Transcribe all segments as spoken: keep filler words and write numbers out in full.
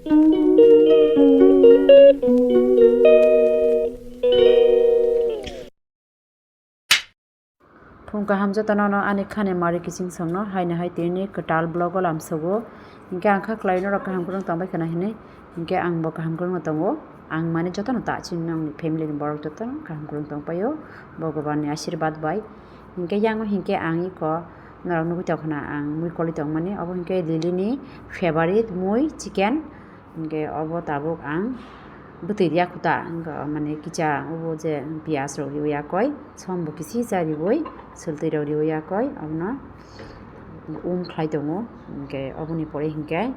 Phung kaham jotono no ani khani mari kiching songno haino hai tini kwtal vlog o lamsogo. Hinkhe ang kha khlai norok kaham kwrwng tongbai khwna hinwi. Hinkhe ang bo kaham kwrwngno tongo. Ang mani jotono ta chini nongni family ni borok jotono kaham kwrwng tongpaio Bhagwan ni ashirbad bai. Hinkhe yango hinkhe ang iko norok nugwi tongkhwna ang mui kolwi tongmani. Obo hinkhe Lily ni favorite mui chicken. Hinkhe obo tabuk ang bwtwi riya khuta, hinkhe mane kisa obo je piyaj rok riwi yakoi, som bo kisi cha riwi, swltwi rok riwi yakoi, abono um khlai tongo. Hinkhe oboni pore hinkhe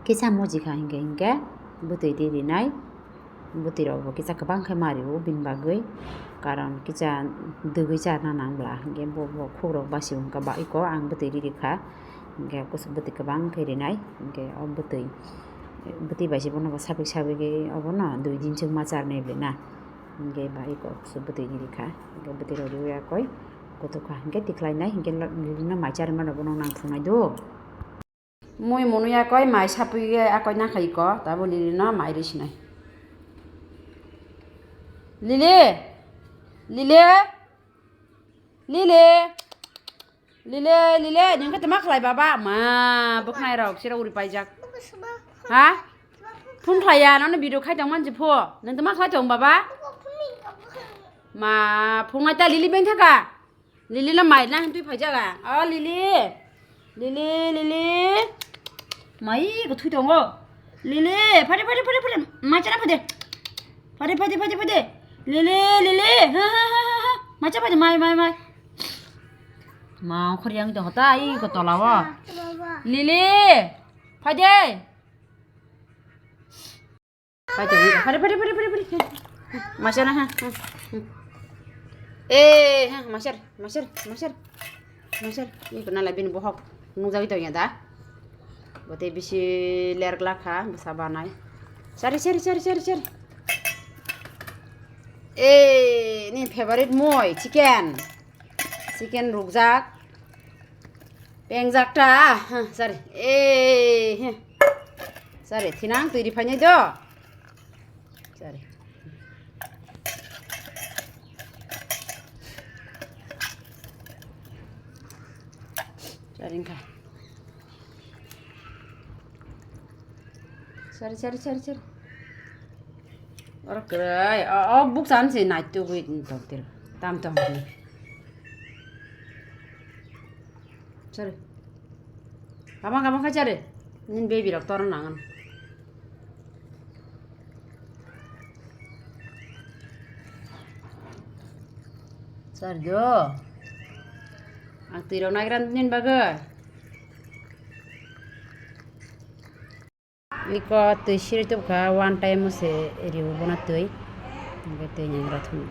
kisa muji kha hinkhe, hinkhe bwtwi di rinai, bwtwi rok bo kisa kwbang khe ma rio bini bagwi, karon kisa dwgwi charna nang bla, hinkhe bo, bo khuk rok basi wngkha ba iko ang bwtwi ri rikha. Hinkhe kusu bwtwi kwbang khe rinai, hinkhe o bwtwi, bwtwi bai se bono bo sapik sapik khe obono dui din chwng ma charnai bwlai na. Hinkhe bai kok kusu bwtwi ni rikha, hinkhe bwtwi rok riwi yakoi kothok kha, hinkhe tikhlai nai, hinkhe no mai charwi mano bono nang thungnai do. Mui munu yakoi mai sapwi yakoi nang kha iko, tabo Lily no mai ri sinai. Lily! Lily! Lily! Lily, Lily, nini khe tama khlai baba? Ma, bwkhnai rok, sira uri paijak. Ha? Phone khlai ya, nono video khai tong manji pho. Nini tama khlai tong baba? Ma, phone nai ta Lily beng thaka. Lily no mai na hantui phaijaga. O Lily. Lily, Lily. Mai ko thui tongo. Lily, phade, phade, phade, phade. Mai chana phade. Phade, phade, phade, phade. Lily, Lily. Ha, ha, ha, ha, ha. Mai cha phade, mai, mai, mai. Ma, khori yang dong ta, i ko tola wo. Lily. Phade. Phade, phade, phade, phade, phade. Masana, ha, ha, ha. Eh, ha, masar, masar, masar. Masar, ni ko nala bini bohok nungjagwi tongya da. Bote bisi ler glak kha, bwsa banai. Sari, sari, sari, sari, sari. Eh, ni favorite moi, chicken. Chicken rukjak. Pengjak ta, ha, sari. Eh, ha. Sari, thinang twi ri phainai do. Sari. Sari wngkha. Sari, sari, sari, sari. Oro kwrwi. O, o buksan se nai tugwi tong tiro. Tam tong ni. Sari. Kama, kama kha sari. Nin baby rok toron nangan. Sari do. Ang twi rok nagra nin bagwi. Iko twi siri tubkha, one time se riu bono twi. Hingke twi nyangra thung.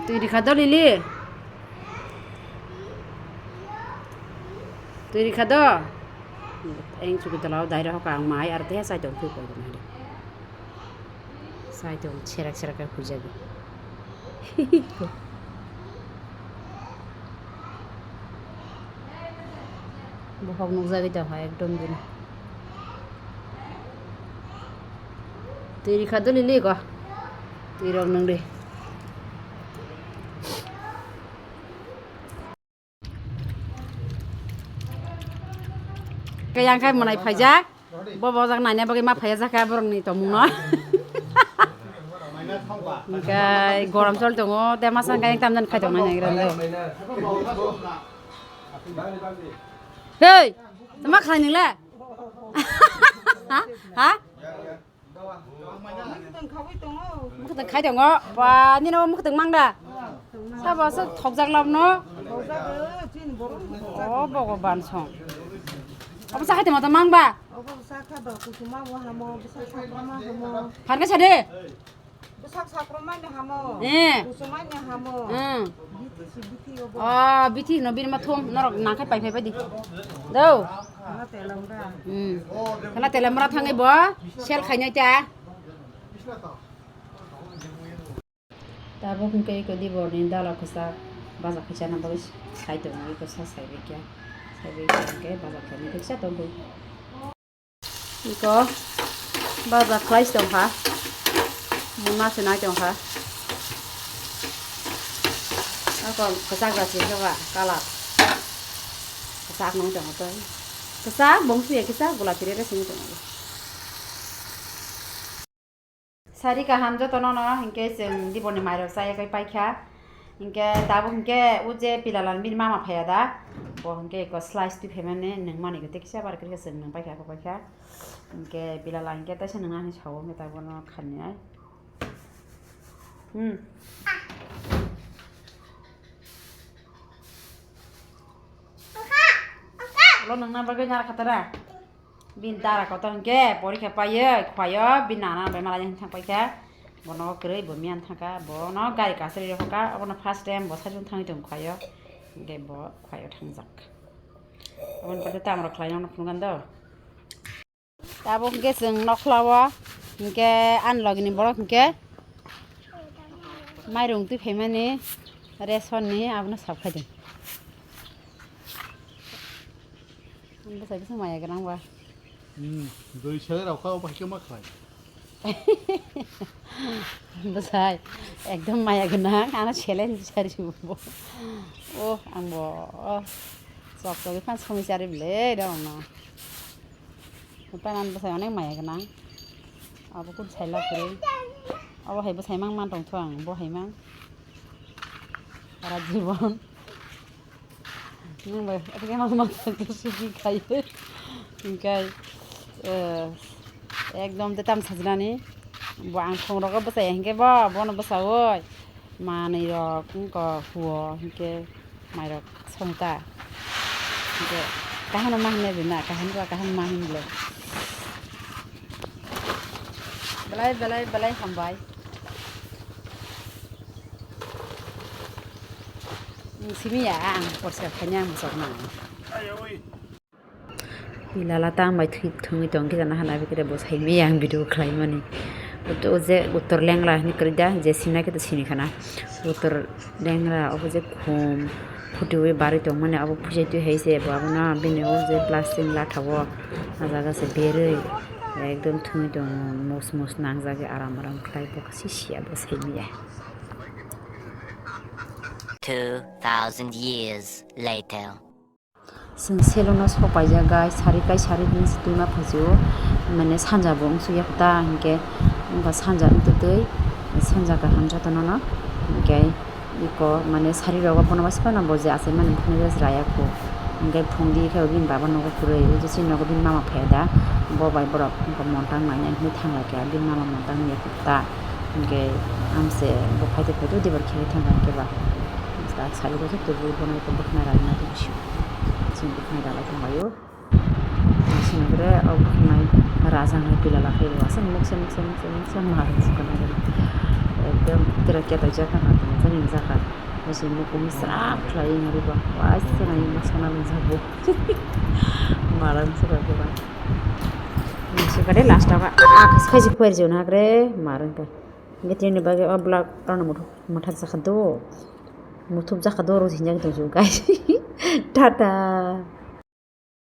Twi rikha do Lily. Twi rikha do. Eng chuki tola o dai rok ang mai ar te sai tong twi koi. Saitung serak serak khe huijagwi. Bohok nukjagwi tongkha ekdom bini. Twi rikha duli liko. Twi rok nungdi. Khe yang khai mwnai phaijak. Bo bojak naina bagwi ma phaiya jakha borokni tongmungno. Hingkhe gorom choli tongo, te masa hingkhe tamjani khai tongnai naigra do. Hei, tama khlai nwngle? Ha? Mwkhwtwng khai tongo. Ba, nini o mwkhwtwng mang da? Sabo se thokjak lab no? O Bhogoban song. Abo sa khai tongma tong mang ba? Phan khe sa de? Eh. O, bithi no bini ma thum, norok nang khe pai phai bai di. Do. Hmm. Thala tela mora thangwi bo sel khainai ta. Tabuk hwnkhe iko dibor ni dala kwchak baja khe chana bagwi sai tongo, iko sa sai bai khe, sai bai khe hwnkhe baja khe kisa tongwi. Iko baja khlai tongkha. Muna se nai tongkha. Ako kwchak ja se ba kalar. Kwchak nung tongo to. Kwchak bong suya kisa gula tire re sini tongo. Sari kaham jotono no hinkhe chwng diboni mairok chaya kai paikha. Hinkhe tabuk hinkhe o je pilalan bini mama phaiya da. Bo hinkhe eko slice twi phaimani nung mani tei kisa bar khe chwng nung paikha, paikha. Hinkhe pilala hinkhe teisa nung nani sao hinkhe tabuk no khanai. Hmm. Lo nung na bagwi nara khatara. Bini dara kotor hinkhe porikha paiyo, khuayo, bini nana bai malai thang paikha. Bono kwrwi bo miyan thangkha, bono gari kasri rokha, abono first time bo sajung thangwi tong khuayo. Hinkhe bo khuayo thangjak. Aboni pore tamrok khlaina phunukgando. Tabuk hinkhe chwng nokhlao hinkhe ani logini borok hinkhe mairung twi phaimani ration ni abono sap khaidi. Bwsai bwsai maya gwnang ba. Hmm, dui sele rok kha, obo hai khe ma khlai. Bwsai ekdom maya gwnang, ano challenge sari bo. Oh, ang bo, oh, chok chok phan songwi chari bwle rok no. Panan bwsai onek maya gwnang. Abo kun saila kwrwi. Abo hai bwsai mang man tong thung ang, bo hai mang. Sara jibon. Nung bai, abo khe mama sugi khai. Hinkhe, eh, ekdom de tam sajnani. Bo ang thong rogo bwsai hinkhe bo, bono bwsaui. Manwi rok wngkha huo hinkhe mairok songta. Hinkhe kaham ma hinwi rwna, kaham ba kaham ma hinwi le. Belai, belai, belai hambai. Simi ya ang porsa khanya ang sok na. Pilala tang bai thwi-, thwngwi tong khe jana hana bikre bo saimaya ang video khlaimani. O je Uttor Lengla hinwi kwrwi da, je sina khe to sini khana. Uttor Lengla obo je khum phutiwi barwi tongmani abo puisai twi hai se bo abono bini o je plastic latha o ah jaga se berwi ekdom thwngwi tongo, mos mos nangjagwi aram aram khlai bo sisiya bo saimaya. Two thousand years later. Chwng selon no sok paijak guys, sari kai sari din se twi ma phaisio, mane sanja bo wngsuya ta hinkhe, wngkha sanja wngtwi twi sanja kaham jotono no hinkhe iko mane sari rogo bono bai se phano bo je achaimani bukhukni rest raya kho hinkhe phung di khe bini baba nogo kwrwi o je chini nogo bini mama phaiya da bo bai borok wngkha montang naina hinwi thang lai kha bini mama montang ya kho ta hinkhe amse bo phaitwi phaitwi dibar khili thang kha hinkhe ba. Sari bo se tubui bono eko bwkhwnai rwna tong sio. Chini bwkhwnai rwlai tonglaio. Chini bwre o bwkhwnai rajak nai pila lakhai bo aswk muksa muksa muksa muksa ma rwkha nai. Ekdom tere ketaijak kha na tong jani jakha. Bo se mukumu srap khlai nari bo. Waisa nai ma sana nung jago. Marang srap bo ba. Sikade last o a khas khaisi khuai jona gre marang bo. Betrini bagwi o vlog rwna muthuk mwthak jakha do. Muthuk jakha do ro hinjak tong guys. Tata.